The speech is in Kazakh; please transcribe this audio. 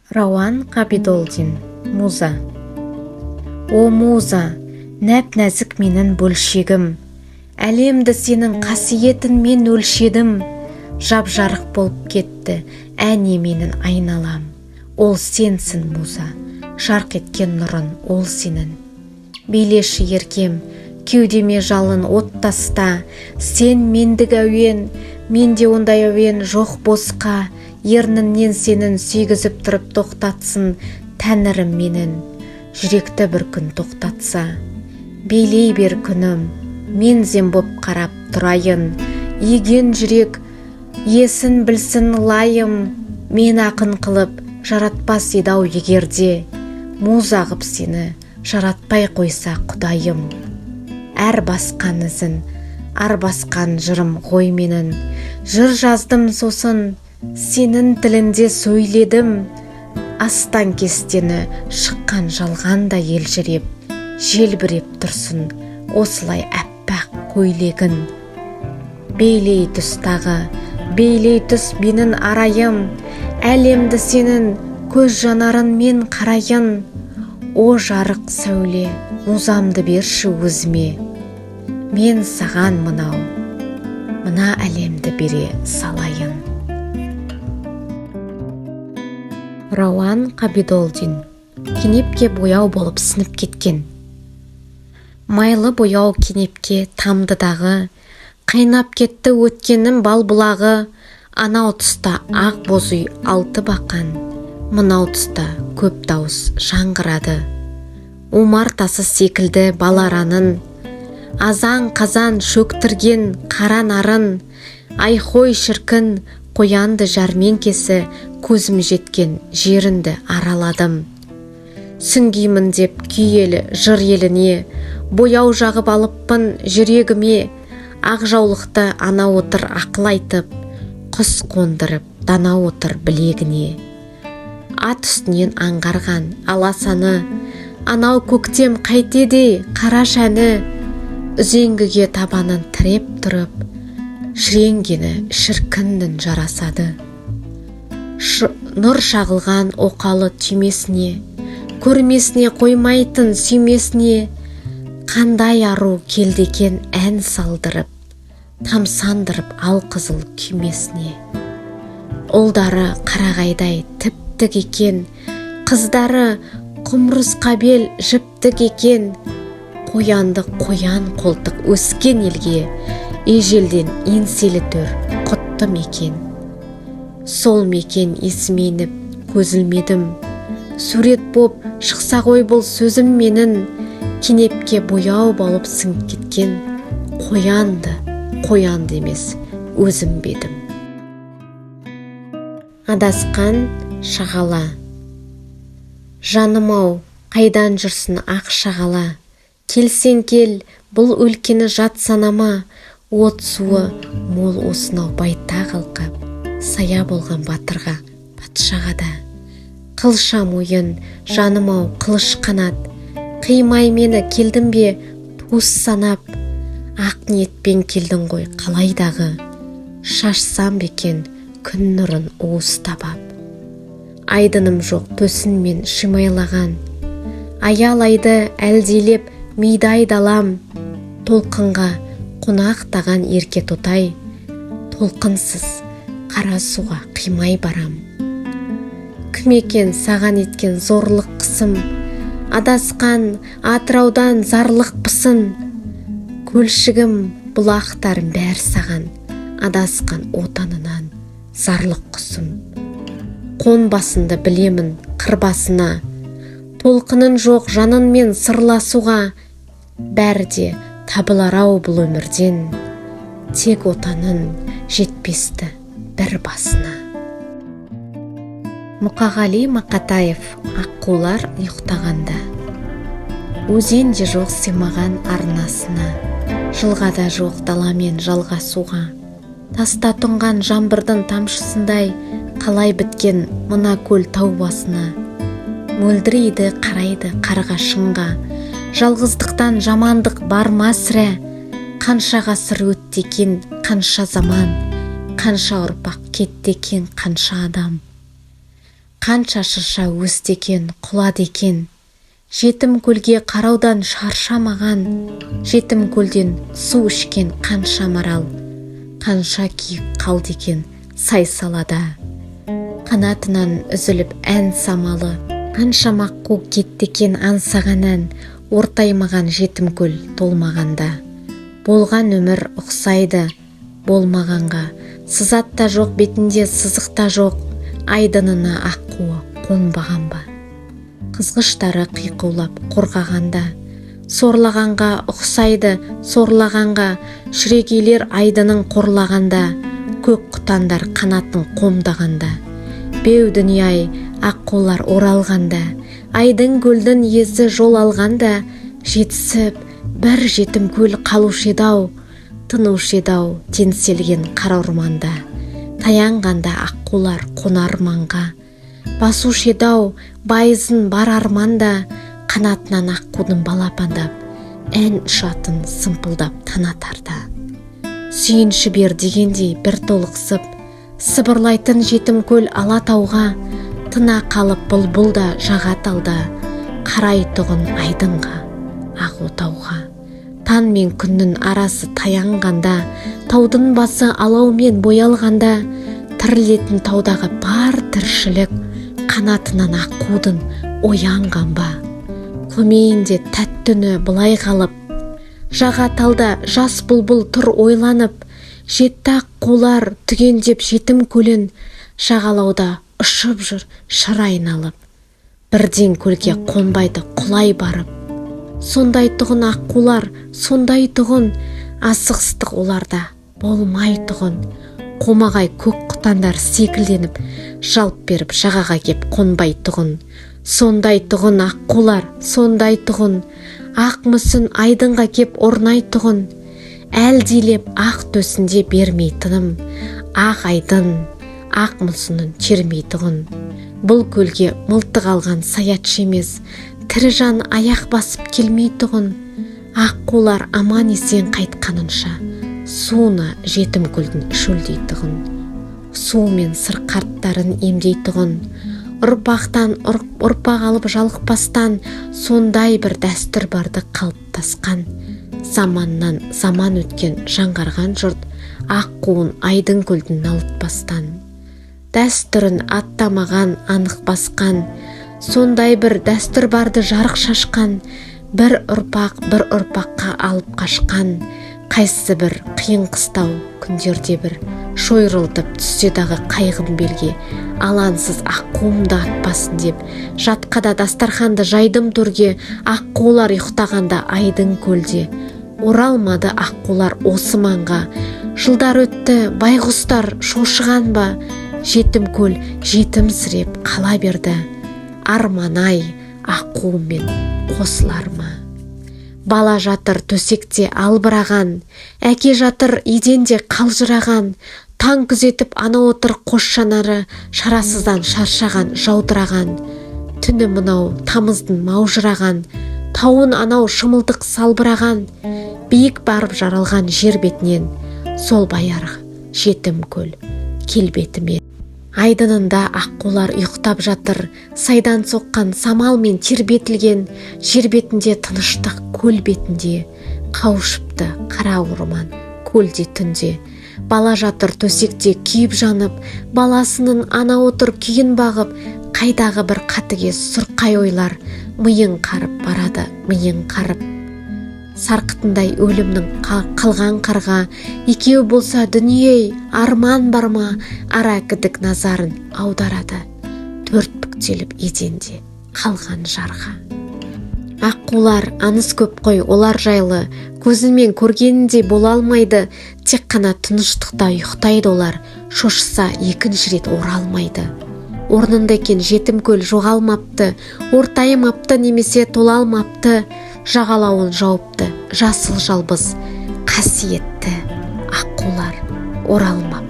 Рауан Қабидолдин, Муза. О муза, нәп-нәзік менің бөлшегім, әлемді сенің қасиетіңмен өлшедім. Жап-жарық болып кетті әне менің айналам. Ол сенсің, муза, жарқ еткен нұрың ол сенің. Билеші еркем, кеудеме жалын от таста. Сен мендік әуен, менде ондай әуен жоқ босқа. Ерніңнен сенің сүйгізіп тұрып тоқтатсын тәңірім менің, жүректі бір күн тоқтатса. Билей бер, күнім, мен зем боп қарап тұрайын. Иген жүрек есін білсін лайым. Мен ақын қылып жаратпас еді-ау, егерде муза ғып сені жаратпай қойса құдайым. Әр басқан ізін арбасқан жырым ғой менің. Жыр жаздым, сосын сенің тілінде сөйледім. Астан кестені шыққан жалғанда елжіреп, желбіреп тұрсын осылай әппақ көйлегін. Билей түс тағы, билей түс, менің арайым. Әлемді сенің көз жанарыңмен қарайын. О жарық сәуле, музамды берші өзіме. Мен саған мынау мына әлемді бере салайын. Рауан Қабидолдин. Кенепке бояу болып сіңіп кеткен. Майлы бояу кенепке тамды дағы, қайнап кетті өткеннің бал бұлағы. Анау тұста ақ боз үй, алты бақан, мынау тұста көп дауыс жаңғырады. Омар тасы секілді балараның азан қазан шөктірген қара нарын. Айхой, шіркін, Қоянды жәрмеңкесі, көзім жеткен жерінді араладым. Сүңгимін деп күй елі, жыр еліне, бояу жағып алыппын жүрегіме. Ақ жаулықты ана отыр ақыл айтып, құс қондырып дана отыр білегіне. Ат үстінен аңғарған аласаны, анау көктем қайтеді, қара шәні. Үзеңгіге табанын тіреп тұрып шіренгені шіркіннің жарасады. Нұр шағылған оқалы түймесіне, көрмесіне қоймайтын сүймесіне. Қандай ару келді екен ән салдырып, тамсандырып алқызыл күймесіне. Ұлдары қарағайдай тіп-тік екен, қыздары құмырсқа бел жіптік екен. Қоянды қоян қолтық өскен елге ежелден еңселі төр, құтты мекен. Сол мекен есіме еніп, көз ілмедім. Сурет боп шықса ғой бұл сөзім менің. Кенепке бояу болып сіңіп кеткен қоянды қоянды емес, өзім бе едім? Адасқан шағала. Жаным ау, қайдан жүрсің, ақ шағала? Келсең кел, бұл өлкені жат санама. От суы мол осынау байтақ алқап сая болған батырға, патшаға да. Қылша мойын, жаным ау, қылыш қанат, қимай мені келдің бе туыс санап? Ақ ниетпен келдің ғой қалайдағы, шашсам ба екен күн нұрын уыстап ап. Айдыным жоқ төсінмен шимайлаған, аялайды әлдилеп мидай далам. Толқынға қонақтаған ерке тотай, толқынсыз қара суға қимай барам. Кім екен саған еткен зорлық, қысым? Адасқан Атыраудан зарлықпысың? Көлшігім, бұлақтарым, бәрі саған адасқан отанынан зарлық құсым. Қонбасынды білемін қыр басына, толқынын жоқ жанынмен сырласуға. Бәрі де табылар ау бұл өмірден, тек отанын жетпесті бір басына. Мұқағали Мақатаев. Аққулар ұйықтағанда. Өзен де жоқ сыймаған арнасына, жылға да жоқ даламен жалғасуға. Таста тұнған жаңбырдың тамшысындай қалай біткен мына көл тау басына? Мөлдірейді, қарайды қарға, шыңға. Жалғыздықтан жамандық бар ма, сірә? Қанша ғасыр өтті екен, қанша заман, қанша ұрпақ кетті екен, қанша адам? Қанша шырша өсті екен, құлады екен? Жетім көлге қараудан шаршамаған, жетім көлден су ішкен қанша марал, қанша киік қалды екен сай салада? Қанатынан үзіліп ән самалы, қаншама аққу кетті екен аңсаған ән, ортаймаған жетім көл толмағанда? Болған өмір ұқсайды болмағанға, сызат та жоқ бетінде, сызық та жоқ, айдынына аққуы қонбаған ба? Қызғыштары қиқулап қорғағанда, сорлағанға ұқсайды сорлағанға, шүрегейлер айдынын қорлағанда, көк құтандар қанатын қомдағанда. Беу, дүние-ай, аққулар оралғанда, айдын көлдің иесі жол алғанда, жетісіп бір жетім көл қалушы еді-ау, тынушы еді-ау теңселген қара орманда. Таянғанда аққулар қонар маңға, басушы еді-ау байызын бар арманда. Қанатынан аққудың балапандап, ән ұшатын сымпылдап таң атарда. Сүйінші бер дегендей бір толықсып, сыбырлайтын жетім көл Алатауға. Тына қалып бұлбұл да жаға талда, қарайтұғын айдынға, ақ отауға. Таң мен күннің арасы таянғанда, таудың басы алаумен боялғанда, тірілетін таудағы бар тіршілік қанатынан аққудың оянған ба? Көмейінде тәтті үні былай қалып, жаға талда жас бұлбұл тұр ойланып. Жетті аққулар түгендеп жетім көлін, жағалауда ұшып жүр шыр айналып, бірден көлге қонбайды құлай барып. Сондай тұғын аққулар, сондай тұғын, асығыстық оларда болмай тұғын. Қомағай көк құтандар секілденіп, жалп беріп жағаға кеп қонбай тұғын. Сондай тұғын аққулар, сондай тұғын, ақ мүсін айдынға кеп орнай тұғын. Әлдилеп ақ төсінде бермей тыным, ақ айдын ақ мүсінін термей тұғын. Бұл көлге мылтық алған саятшы емес, тірі жан аяқ басып келмей тұғын. Аққулар аман есен қайтқанынша суына жетім көлдің шөлдейтұғын, суымен сырқаттарын емдейтұғын. Ұрпақтан ұрпақ алып жалықпастан, сондай бір дәстүр барды қалыптасқан. Заманнан заман өткен, жаңғырған жұрт аққуын айдын көлдің налытпастан, дәстүрін аттамаған, анық басқан. Сондай бір дәстүр барды жарық шашқан, бір ұрпақ бір ұрпаққа алып қашқан. Қайсы бір қиын қыстау күндерде бір шойырылтып түссе дағы қайғым белге, алаңсыз аққуымды атпасын деп, жатқа да дастарханды жайдым төрге. Аққулар ұйықтағанда айдын көлде, оралмады аққулар осы маңға. Жылдар өтті, байғұстар шошыған ба, жетім көл жетімсіреп қала берді. Арман-ай, аққуыммен қосылар ма? Бала жатыр төсекте албыраған, әке жатыр еденде қалжыраған. Таң күзетіп ана отыр қос жанары шарасыздан шаршаған, жаудыраған. Түні мынау тамыздың маужыраған, тауын анау шымылдық салбыраған. Биік барып жаралған жер бетінен, сол баяғы жетім көл келбетімен. Айдынында аққулар ұйықтап жатыр, сайдан соққан самалмен тербетілген. Жер бетінде тыныштық, көл бетінде қауышыпты қара орман көлде түнде. Бала жатыр төсекте күйіп жанып, баласының ана отыр күйін бағып. Қайдағы бір қатыгез сұрқай ойлар миын қарып барады, миын қарып. Сарқытындай өлімнің қалған қарға, екеуі болса, дүние, арман бар ма? Ара кідік назарын аударады төрт бүктеліп еденде қалған жарға. Аққулар, аңыз көп қой олар жайлы, көзіңмен көргеніндей бола алмайды. Тек қана тыныштықта ұйықтайды олар, шошыса, екінші рет оралмайды. Орнында екен жетім көл, жоғалмапты, ортаймапты немесе тола алмапты. Жағалауын жауыпты жасыл жалбыз, қасиетті аққулар оралмапты.